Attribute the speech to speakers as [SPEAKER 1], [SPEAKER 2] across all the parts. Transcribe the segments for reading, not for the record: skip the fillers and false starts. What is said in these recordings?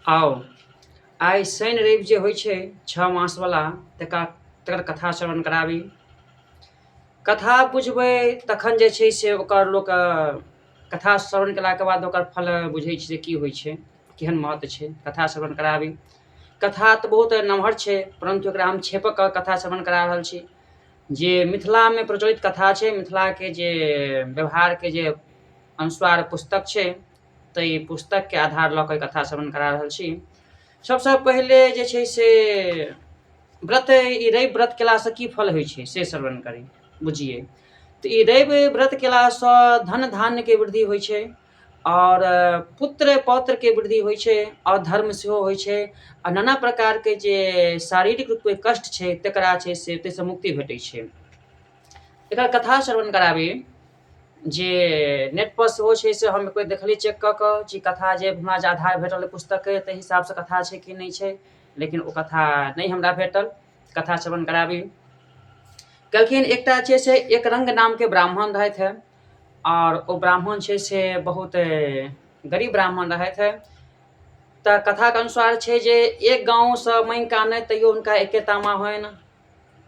[SPEAKER 1] आउ आइ शनि रवि जे होइ छै छओ मासवला तकर तकर कथा श्रवण कराबी। कथा बुझबै तखन जे छै से ओकर लोक कथा श्रवण कयलाके बाद ओकर फल बुझै छै जे की होइ छै केहन महत्व छै कथा श्रवण कराबी। कथा तऽ बहुत नमहर छै परन्तु एकरा हम क्षेपक कऽ कथा श्रवण करा रहल छी। जे मिथिलामे प्रचलित कथा छै मिथिलाके जे व्यवहारके जे अनुसार पुस्तक छै ताहि पुस्तकके आधार लऽ कऽ कथा श्रवण करा रहल छी। सभसँ पहिले जे छै से व्रत, ई रवि व्रत कयलासँ की फल होइ छै से श्रवण करी बुझियै। तऽ ई रवि व्रत कयलासँ धन धान्यके वृद्धि होइ छै आओर पुत्र पौत्रके वृद्धि होइ छै आओर धर्म सेहो होइ छै आ नाना प्रकारके जे शारीरिक रूपके कष्ट छै तकरा छै से ताहिसँ मुक्ति भेटै छै। एकर कथा श्रवण कराबी जे नेटपर सेहो छै से हम एकबेर देखलियै चेक कऽ कऽ जे कथा जे हमरा जे आधार भेटल पुस्तकके ताहि हिसाबसँ कथा छै कि नहि छै, लेकिन ओ कथा नहि हमरा भेटल। कथा श्रवण कराबी। कहलखिन एकटा छै से एक रङ्ग नामके ब्राह्मण रहथि हे आओर ओ ब्राह्मण छै से बहुत गरीब ब्राह्मण रहथि हे। तऽ कथाके अनुसार छै जे एक गाँवसँ माँगि कऽ आनथि तैयो हुनका एके तामा होइन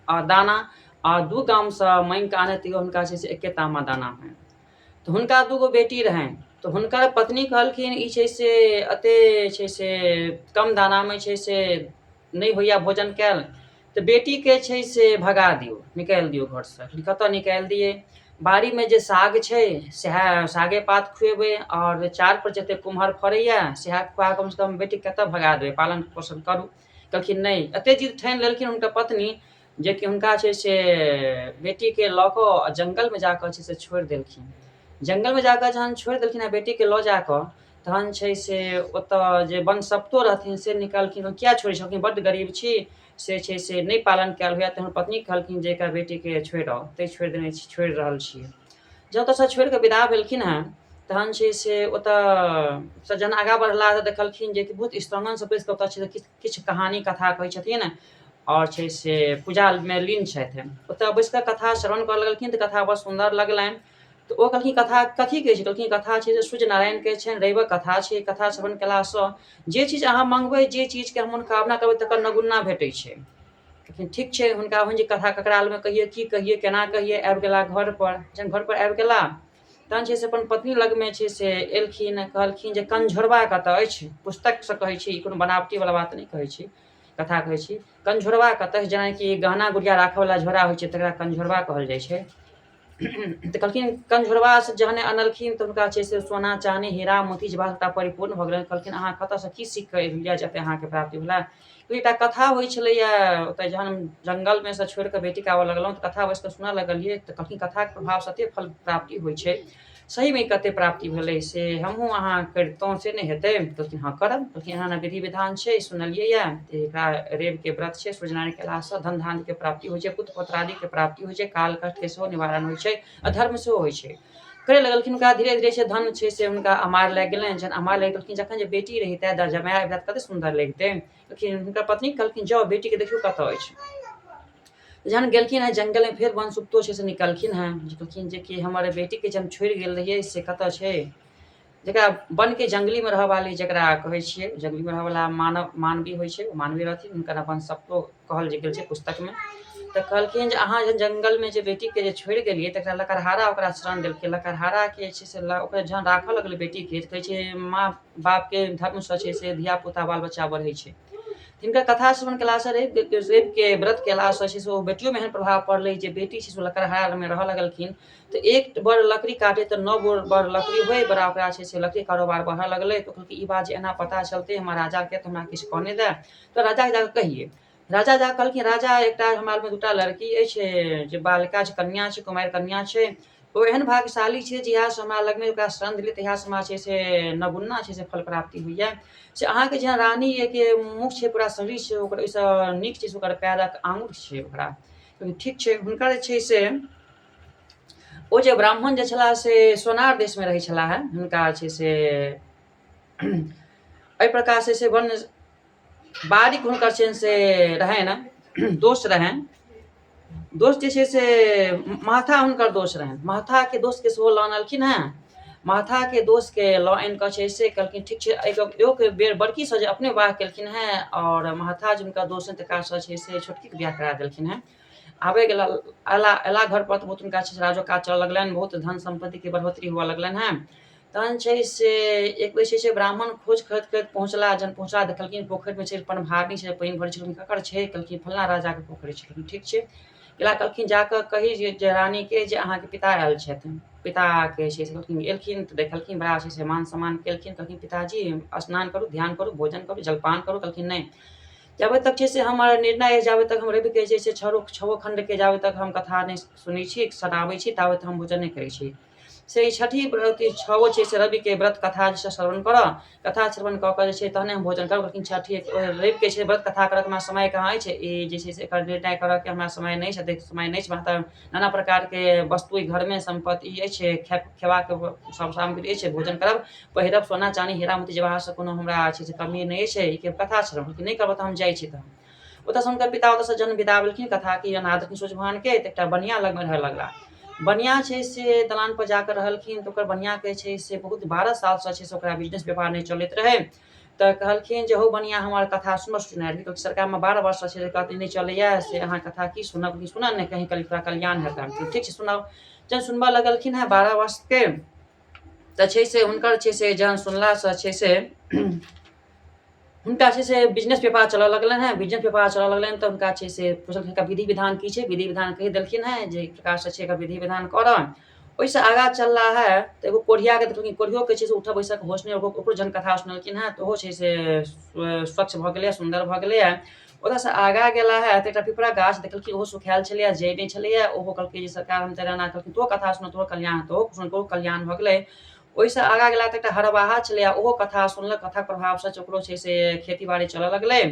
[SPEAKER 1] आ दाना, आ दू गामसँ माँगि कऽ आनथि तैयो हुनका छै से एके तामा दाना होइन। तऽ हुनका दूगो बेटी रहनि तऽ हुनकर पत्नी कहलखिन ई छै से एतेक छै से कम दानामे छै से नहि होइए भोजन कयल, तऽ बेटीके छै से भगा दियौ, निकालि दियौ घरसँ। कतय निकालि दियै? बाड़ीमे जे साग छै सएह सागे पात खुएबै आओर चारपर जतेक कुम्हर फड़ैए सएह खुआ कऽ कमसँ कम बेटीके कतय भगा देबै, पालन पोषण करू। कहलखिन नहि, एतेक जिद ठानि लेलखिन हुनकर पत्नी जेकि हुनका छै से बेटीके लऽ कऽ आ जङ्गलमे जा कऽ छै से छोड़ि देलखिन। जङ्गलमे जा कऽ जहन छोड़ि देलखिन आ बेटीके लऽ जा कऽ तहन छै से ओतय जे वनसप्तो रहथिन से निकाललखिन, किया छोड़ै छलखिन, बड्ड गरीब छी से छै से नहि पालन कयल होइए। तहन पत्नी कहलखिन जे एकरा बेटीके छोड़ि आउ, तैँ छोड़ि देने छी, छोड़ि रहल छी। जँ ओतयसँ छोड़ि कऽ विदा भेलखिन हेँ तहन छै से ओतयसँ जहन आगाँ बढ़ला तऽ देखलखिन जे बहुत स्त्रांगणसभ बैसि कऽ ओतय छै किछु किछु कहानी कथा कहै छथिन आओर छै से पूजामे लीन छथि। ओतय बैसि कऽ कथा श्रवण करय लगलखिन तऽ कथा बड़ सुन्दर लगलनि। तऽ ओ कहलखिन कथा कथीके छै? कहलखिन कथा छै जे सूर्य नारायणके छनि, रविक कथा छै। कथा श्रवण कयलासँ जे चीज अहाँ मङ्गबै, जे चीजके मनोकामना करबै तकर नगुना भेटै छै। कहलखिन ठीक छै। हुनका होइन जे कथा ककरा लगमे कहियै, की कहियै, केना कहियै। आबि गेला घरपर। जहन घरपर आबि गेला तहन छै से अपन पत्नी लगमे छै से एलखिन, कहलखिन जे कनझोरबा कतऽ अछि? पुस्तकसँ कहै छी, ई कोनो बनावटीवला बात नहि कहै छी, कथा कहै छी। कनझोरबा कतऽ अछि? जेनाकि गहना गुड़िया राखऽवला झोरा होइ छै तकरा कनझोरबा कहल जाइ छै। तऽ कहलखिन कनझोरबासँ जहने अनलखिन तऽ हुनका छै से सोना चानी हीरा मोती जवाहर सबटा परिपूर्ण भऽ गेलनि। कहलखिन अहाँ कतऽसँ की सीख कऽ एलियै जे एते अहाँके प्राप्ति भेलै? एकटा कथा होइ छलैए ओतऽ जहन जङ्गलमे सँ छोड़ि कऽ बेटीके आबऽ लगलहुँ तऽ कथा बैसि कऽ सुनऽ लगलियै तऽ कहलखिन कथाके प्रभावसँ एते फल प्राप्ति होइ छै, सहीमे कते प्राप्ति भेलै से हमहूँ अहाँ करितहुँ से नहि हेतै? कहलखिन हँ करब। कहलखिन एना एना विधि विधान छै, सुनलियैए जे एकरा रविके व्रत छै, सूर्यनारायण कयलासँ धन धान्यके प्राप्ति होइ छै, पुत्र पौत्रादिके प्राप्ति होइ छै, काल कष्टके सेहो निवारण होइ छै आ धर्म सेहो होइ छै। करय लगलखिन हुनका धीरे धीरे से धन छै से हुनका अमार लागि गेलनि। जहन अमार लागि गेलखिन जखन जे बेटी रहितै तऽ जमाय आबि जायत कतेक सुन्दर लगितै। कहलखिन हुनकर पत्नी कहलखिन जाउ बेटीके देखियौ कतऽ अछि। जहन गेलखिन हेँ जङ्गलमे फेर वनसुप्तो छै से निकलखिन हेँ, कहलखिन जेकि हमर बेटीके जे हम छोड़ि गेल रहियै से कतऽ छै? जकरा वनके जङ्गलीमे रहऽवाली जकरा कहै छियै, जङ्गलीमे रहऽवला मानव मानवी होइ छै, ओ मानवी रहथिन, हुनकर अपन सभको कहल जे गेल छै पुस्तकमे। तऽ कहलखिन जे अहाँ जे जङ्गलमे जे बेटीके जे छोड़ि गेलियै तकरा लकड़हारा ओकरा शरण देलकै। लकड़हाराके जे छै से ओकरा जहन राखऽ लगलै बेटीके तऽ कहै छै माँ बापके धर्मसँ छै से धियापुता बाल बच्चा बढ़ै छै। हिनकर कथा श्रवण कयलासँ रविके व्रत कयलासँ छै से ओ बेटियोमे एहन प्रभाव पड़लै जे बेटी छै से ओ लकड़हारामे रहऽ लगलखिन। तऽ एक बर लकड़ी काटै तऽ नओ बर लकड़ी होइ, बड़ा ओकरा छै से लकड़ी कारोबार बढ़ऽ लगलै। तऽ कहलकै ई बात जे एना पता चलतै हमर राजाके तऽ हमरा किछु कऽ नहि दए, तऽ राजाके जाकऽ कहियै। राजा जाकऽ कहलखिन राजा एकटा हमरा लगमे दूटा लड़की अछि जे बालिका छै, कन्या छै, कुमारि कन्या छै, ओ एहन भाग्यशाली छै जहियासँ हमरा लगमे ओकरा शरण देलियै तहियासँ हमरा छै से नगुना छै से फल प्राप्ति होइए। से अहाँके जेना रानीके मुख छै पूरा शरीर छै ओकर ओहिसँ नीक छै से ओकर पएरक आङ्गुर छै ओकरा। ठीक छै। हुनकर जे छै से ओ जे ब्राह्मण जे छलाह से सोनार देशमे रहै छलाह हे। हुनका छै से एहि प्रकारसँ से वन बारीक हुनकर छनि से रहनि दोष रहनि, दोष जे छै से महथा हुनकर दोष रहनि, महथाके दोषके सेहो लऽ अनलखिन हेँ। महथाके दोस्तके लऽ आनि कऽ छै से कहलखिन ठीक छै, एहिके बेर बड़कीसँ जे अपने विवाह केलखिन हेँ आओर महथा जे हुनका दोस्त छनि तकरासँ छै से छोटकीके बियाह करा देलखिन हेँ। आबै गेला अयला अयला घरपर तऽ बहुत हुनका छै राजो काज चलऽ लगलनि, बहुत धन सम्पत्तिके बढ़ोतरी हुअ लगलनि हेँ। तहन छै से एक बेर छै से ब्राह्मण खोज करैत करैत पहुँचला। जहन पहुँचला देखलखिन पोखरिमे छै पनभारनी छै, पानि भरै छलखिन। ककर छै? कहलखिन फल्लाँ राजाके पोखरि छै। ठीक छै, गेला, कहलखिन जा कऽ कही जे रानीके जे अहाँके पिता आयल छथि। पिताके छै से कहलखिन, एलखिन तऽ देखलखिन, बड़ा छै से मान सम्मान केलखिन। कहलखिन पिताजी, स्नान करू, ध्यान करू, भोजन करू, जलपान करू। कहलखिन नहि, जाबे तक छै से हमर निर्णय अछि, जाबे तक हम रविके जे छै छओ छओ खण्डके जाबे तक हम कथा नहि सुनै छी, सुनाबै छी, ताबे तक हम भोजन नहि करै छी। से ई छठी व्रत छओ छै से रविके व्रत कथा जे छै श्रवण करऽ, कथा श्रवण कऽ कऽ जे छै तहने हम भोजन करब। लेकिन छठी रविके छै व्रत कथा करऽके हमरा समय कहाँ अछि? ई जे छै से एकर निर्णय करऽके हमरा समय नहि छै, एतेक समय नहि छै। तऽ नाना प्रकारके वस्तु घरमे सम्पत्ति अछि, खेबाक सब सामग्री अछि, भोजन करब, पहिरब, सोना चानी हीरा मोती जवाहरसँ कोनो हमरा छै से कमी नहि अछि। ई कथा श्रवण नहि करब तऽ हम जाइ छी। तहन ओतऽसँ हुनकर पिता ओतऽसँ जहन विदा भेलखिन, कथा की अनादरखिन सूर्य भगवानके, तऽ एकटा बनिआ लगमे रहऽ लगला। बनिआ छै से दलानपर जाकऽ रहलखिन तऽ ओकर बनिआके छै से बहुत 12 सालसँ छै से ओकरा बिजनेस व्यापार नहि चलैत रहै। तऽ कहलखिन जे हौ बनिआ, हमर कथा सुनब? सुनायल सरकारमे 12 वर्षसँ छै कहते नहि चलैए, से अहाँ कथा की सुनब? सुनब ने, कहीं तोरा कल्याण हेतै। ठीक छै, सुनाउ। जहन सुनबऽ लगलखिन हेँ 12 वर्षके, तऽ छै से हुनकर छै से जहन सुनलासँ छै से हुनका छै से बिजनेस व्यापार चलऽ लगलनि हेँ। बिजनेस व्यापार चलऽ लगलनि तऽ हुनका छै से पुछलखिन एकर विधि विधान की छै? विधि विधान कहि देलखिन हेँ जे एहि प्रकारसँ छै एकर विधि विधान करऽ। ओहिसँ आगाँ चलला है तऽ एगो कोढ़ियाके देखलखिन। कोढ़ियोके छै से उठऽ बैसऽके होश नहि। ओकरो जहन कथा सुनलखिन हेँ तऽ ओहो छै से स्वच्छ भऽ गेलैए, सुन्दर भऽ गेलैए। ओतऽसँ आगाँ गेला है तऽ एकटा पिपरा गाछ देखलखिन, ओहो सुखायल छलैए, जड़ि नहि छलैए। ओहो कहलकै जे सरकार, हम तऽ एना कहलखिन तो कथा सुनऽ, तोरो कल्याण हेतौ। ओहो कल्याण भऽ गेलै। ओहिसँ आगाँ गेला तऽ एकटा हरवाहा छलैए, ओहो कथा सुनलक। कथाके प्रभावसँ ओकरो छै से खेती बाड़ी चलऽ लगलै।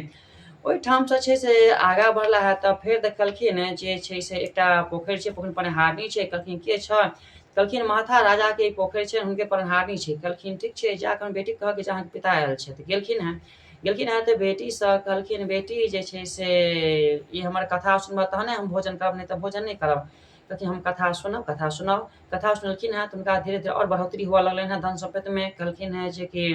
[SPEAKER 1] ओहिठामसँ छै से आगाँ बढ़ला है तऽ फेर देखलखिन जे छै से एकटा पोखरि छै, पोखरिमे पनिहारनी छै। कहलखिन के छऽ? कहलखिन महथा राजाके ई पोखरि छै, हुनके पनिहारनी छै। कहलखिन ठीक छै, जा कऽ हम बेटीके कहक जे अहाँके पिता आयल छथि। गेलखिन हेँ, गेलखिन हेँ तऽ बेटीसँ कहलखिन बेटी, जे छै से ई हमर कथा सुनबह तहने हम भोजन करब, नहि तऽ भोजन नहि करब। कहलखिन हम कथा सुनब, कथा सुनाउ। कथा सुनलखिन हेँ तऽ हुनका धीरे धीरे आओर बढ़ोतरी हुअ लगलनि हेँ धन सम्पत्तिमे। कहलखिन हेँ जेकि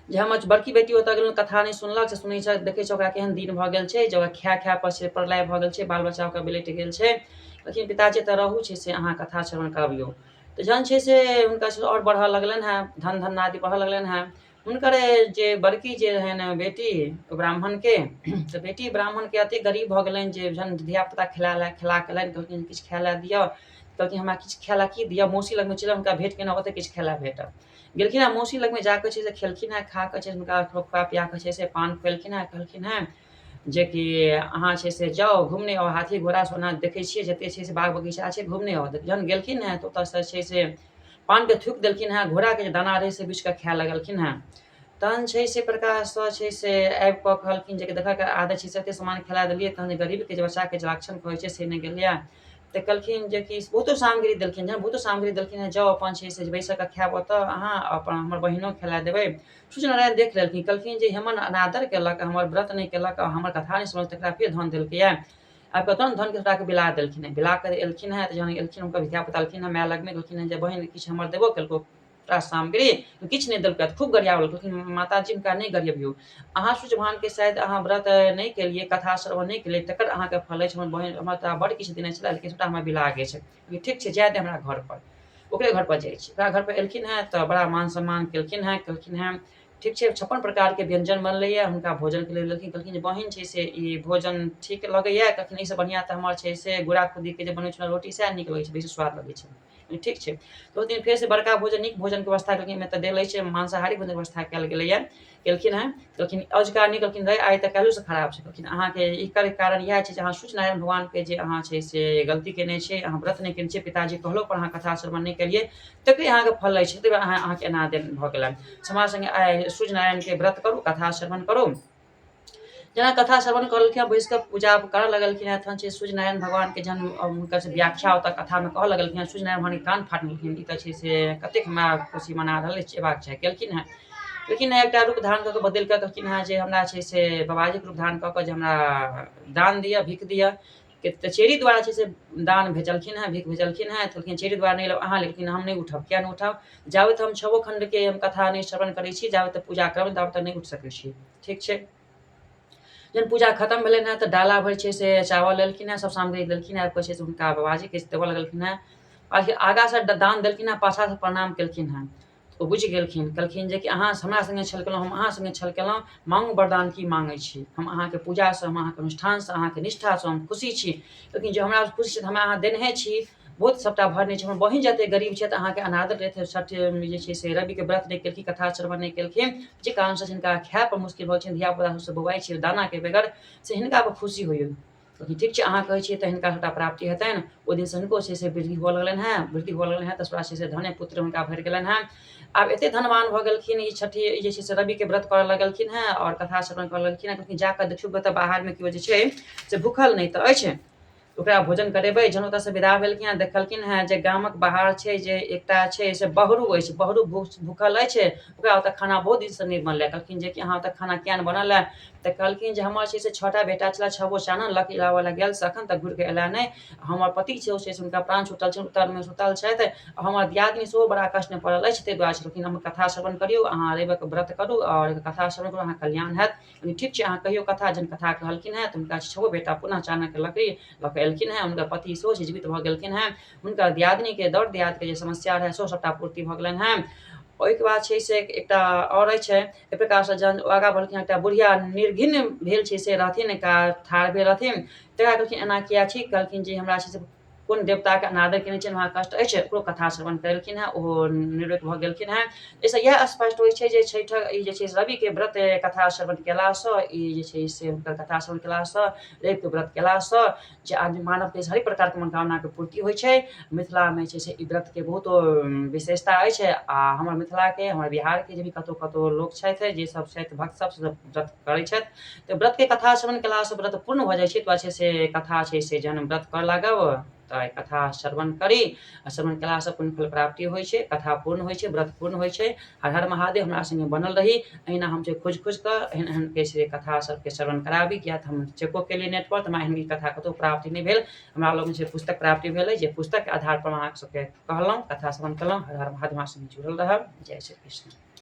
[SPEAKER 1] जे हमर बड़की बेटी ओतऽ गेलहुँ, कथा नहि सुनलक, से सुनै छै, देखै छै ओकरा केहन दिन भऽ गेल छै जे ओकरा खाए खाए पर से प्रलय भऽ गेल छै, बाल बच्चा ओकर बिलटि गेल छै। कहलखिन पिताजी, एतऽ रहू, छै से अहाँ कथा श्रवण करबियौ। तऽ जहन छै से हुनका आओर बढ़ऽ लगलनि हेँ, धन धन आदि बढ़ऽ लगलनि हेँ। हुनकर जे बड़की जे रहनि बेटी ब्राह्मणके, तऽ बेटी ब्राह्मणके एतेक गरीब भऽ गेलनि जे जहन धियापुता खेला लए खेला केलनि, कहलखिन किछु खाय लए दिअ। कहलखिन हमरा किछु खाय लए की दिअ? मौसी लगमे चलि, हुनका भेँट केना, ओतऽ किछु खाय लए भेटत। गेलखिन हेँ, मौसी लगमे जा कऽ छै से खेलखिन हेँ। खा कऽ छै हुनका खुआ पिया कऽ छै से पान खुएलखिन हेँ। कहलखिन हेँ जेकि अहाँ छै से जाउ, घुमने आउ, हाथी घोड़ा सोना देखै छियै, जतेक छै से बाग बगीचा छै, घुमने आउ। जहन गेलखिन हेँ तऽ ओतऽसँ छै से पानके थूकि देलखिन हेँ, घोड़ाके जे दाना रहै से बिछकऽ खाए लगलखिन हेँ। तहन छै से प्रकारसँ छै से आबि कऽ कहलखिन जे देखऽके आदत छै से एतेक सामान खेला देलियै, तहन जे गरीबके जे बच्चाके जे लक्षण कहै छै से नहि गेलैए। तऽ कहलखिन जेकि बहुतो सामग्री देलखिन हेँ, बहुतो सामग्री देलखिन हेँ, जाउ अपन छै से बैसि कऽ खायब ओतऽ अहाँ, अपन हमर बहिनो खेला देबै। सूर्य नारायण देख लेलखिन, कहलखिन जे हमर अनादर केलक, हमर व्रत नहि केलक, हमर कथा नहि सुनलक, तकरा फेर धन देलकैए। आब कतऽ धनके सभटाके बिला देलखिन हेँ। बिला कऽ एलखिन हेँ तऽ जहन एलखिन हुनकर धियापुता एलखिन हेँ माय लगमे, कहलखिन हेँ जे बहिन किछु हमर देबो केलको सामग्री? किछु नहि देलकै। खूब गरियाबल। कहलखिन माताजी, हुनका नहि गरियबियौ अहाँ। सूर्य भगवानके शायद अहाँ व्रत नहि केलियै, कथा श्रवण नहि केलियै, तकर अहाँके फल अछि। हमर बहिन हमर तऽ बड़ किछु देने छलै, लेकिन सभटा हमरा बिला गेल छै। ठीक छै, जाय दे हमरा घरपर, ओकरे घरपर जाइ छी। ओकरा घरपर एलखिन हेँ तऽ बड़ा मान सम्मान केलखिन हेँ। कहलखिन हेँ ठीक छै, 56 प्रकारके व्यञ्जन बनलैए, हुनका भोजनके लेल देलखिन। कहलखिन जे बहिन छै से ई भोजन ठीक लगैए? कहलखिन एहिसँ बढ़िआँ तऽ हमर छै से गुड़ा खुद्दीके जे बनै छलै रोटी, सएह नीक लगै छै, बेसी स्वाद लगै छै। ठीक छै, तऽ ओहि दिन फेरसँ बड़का भोजन, नीक भोजनके व्यवस्था केलखिन। एहिमे तऽ देल अछि मांसाहारी भोजनके व्यवस्था कयल गेलैए। केलखिन हेँ, कहलखिन अजुका नहि, कहलखिन रे आइ तऽ काल्हिओसँ खराब छै। कहलखिन अहाँके एकर कारण इएह छै जे अहाँ सूर्य नारायण भगवानके जे अहाँ छै से गलती केने छियै, अहाँ व्रत नहि केने छियै, पिताजी कहलो पर अहाँ कथा श्रवण नहि केलियै, तकरे अहाँके फल अछि, ताहि दुआरे अहाँके एना देल भऽ गेल। समाज सङ्गे आइ सूर्य नारायणके व्रत करू, कथा श्रवण करू। जेना कथा श्रवण करलखिन, बैस कऽ पूजा करऽ लगलखिन हेँ, तहन छै सूर्य नारायण भगवानके जहन हुनकर से व्याख्या ओतऽ कथामे कहऽ लगलखिन हेँ, सूर्य नारायण भगवानके कान फाटलखिन। ई तऽ छै से कतेक हमरा खुशी मना रहल अछि, अयबाक चाही। केलखिन हेँ, लेकिन एकटा रूप धारण कऽ कऽ बदलि कऽ कहलखिन हेँ जे हमरा छै से बाबाजीके रूप धारण कऽ कऽ जे हमरा दान दिअ, भीख दिअ। के तऽ चेरी द्वारा छै से दान भेजलखिन हेँ, भीख भेजलखिन हेँ। कहलखिन चेरी द्वारा नहि लेब अहाँ, लेकिन हम नहि उठब। किया नहि उठब? जाबे हम छओ खण्डके हम कथा नहि श्रवण करै छी, जाबे तक पूजा करब ताबे तक नहि उठि सकै छी। ठीक छै। जहन पूजा खतम भेलनि हेँ तऽ डाला भरि छै से चावल लेलखिन हेँ, सब सामग्री लेलखिन हेँ, आबि कऽ छै से हुनका बाबाजीके देबऽ लगलखिन हेँ। आगाँसँ दान देलखिन हेँ, पाछाँसँ प्रणाम केलखिन हेँ। ओ बुझि गेलखिन, कहलखिन जेकि अहाँ हमरा सङ्गे छल केलहुँ, हम अहाँ सङ्गे छल केलहुँ, माँगू वरदान की माँगै छी, हम अहाँके पूजासँ, हम अहाँके अनुष्ठानसँ, अहाँके निष्ठासँ हम खुशी छी। लेकिन जे हमरा खुशी छै तऽ हमरा अहाँ देनहे छी, बहुत सभटा भरने छी। हमर बहिन जतेक गरीब छथि, अहाँके अनादर रहै छठि जे छै से रविके व्रत नहि केलखिन, कथा श्रवण नहि केलखिन, जे कारणसँ हिनका खायपर मुश्किल भऽ छनि, धियापुता सभसँ बौआइ छै दानाके बगैर, से हिनकापर खुशी होइए। कहलखिन ठीक छै, अहाँ कहै छियै तऽ हिनका सभटा प्राप्ति हेतनि। ओहि दिनसँ हिनको छै से वृद्धि हुअ लगलनि हेँ, वृद्धि हुअ लगलनि हेँ तऽ सभटा छै से धने पुत्र हुनका भरि गेलनि हेँ। आब एतेक धनवान भऽ गेलखिन ई छठि जे छै से रविके व्रत करऽ लगलखिन हेँ आओर कथा श्रवण करऽ लगलखिन हेँ। कहलखिन जाकऽ देखियौ कतऽ बाहरमे केओ जे छै से भूखल नहि तऽ अछि, ओकरा भोजन करेबै। जहन ओतऽसँ विदा भेलखिन हेँ, देखलखिन हेँ जे गामक बाहर छै जे एकटा छै से बहरू अछि, बहरू भूखल अछि, ओकरा ओतऽ खाना बहुत दिनसँ नहि बनलै। कहलखिन जेकि अहाँ ओतऽ खाना किया नहि बनल हए? तऽ कहलखिन जे हमर छै से छओटा बेटा छलै, छओ चानन लऽ कऽ लाबऽ लए गेल से एखन तक घुरि कऽ अयला नहि। हमर पति छै से हुनका प्राण छूटल छनि, उत्तरमे सुतल छथि। हमर दियादनी सेहो बड़ा कष्टमे पड़ल अछि। ताहि दुआरे छलखिन हम कथा श्रवण करियौ, अहाँ रविके व्रत करू आओर कथा श्रवण करू, अहाँके कल्याण हैत। ठीक छै, अहाँ कहियौ कथा। जहन कथा कहलखिन हेँ तऽ हुनका छओ बेटा पुनः चाननके लकड़ी लऽ कऽ एलखिन हेँ। हुनकर पति सेहो जीवित भऽ गेलखिन हेँ। हुनकर दियादनीके दर दियादके जे समस्या रहै सेहो सभटा पूर्ति भऽ गेलनि हेँ। ओहिके बाद छै से एकटा आओर अछि। एहि प्रकारसँ जहन ओ आगाँ बढ़लखिन, एकटा बुढ़िया निर्घिन भेल छै से रहथिन, ठाढ़ भेल रहथिन। तकरा कहलखिन एना किया छी? कहलखिन जे हमरा छै से कोन देवताके अनादर केने छियनि, हमरा कष्ट अछि। ओकरो कथा श्रवण करेलखिन हेँ, ओहो निरोग भऽ गेलखिन हेँ। एहिसँ इएह स्पष्ट होइ छै जे छठि ई जे छै रविके व्रत कथा श्रवण केलासँ, ई जे छै से हुनकर कथा श्रवण केलासँ, रविके व्रत केलासँ जे आदमी मानवके हरेक प्रकारके मनोकामनाके पूर्ति होइ छै। मिथिलामे छै से ई व्रतके बहुत विशेषता अछि। आ हमर मिथिलाके, हमर बिहारके जे भी कतहु कतहु लोक छथि, जे सब छथि भक्त सब, से सब व्रत करै छथि। तऽ व्रतके कथा श्रवण केलासँ व्रत पूर्ण भऽ जाइ छै। तऽ छै से कथा छै से जहन व्रत करऽ लागब तऽ कथा श्रवण करी आ श्रवण केलासँ पुण्य फल प्राप्ति होइ छै, कथा पूर्ण होइ छै, व्रत पूर्ण होइ छै। हर हर महादेव। हमरा सङ्गे बनल रही। एहिना हम जे खोजि खोजि कऽ एहन एहन के से कथा सबके श्रवण कराबी, किया तऽ हम चेको केलियै नेटपर तऽ हमरा एहन कथा कतहु प्राप्ति नहि भेल। हमरा लग जे पुस्तक प्राप्ति भेल जे पुस्तकके आधारपर हम अहाँके सबके कहलहुँ, कथा श्रवण केलहुँ। हर हर महादेव। हमरा सङ्गे जुड़ल रहब। जय श्री कृष्ण।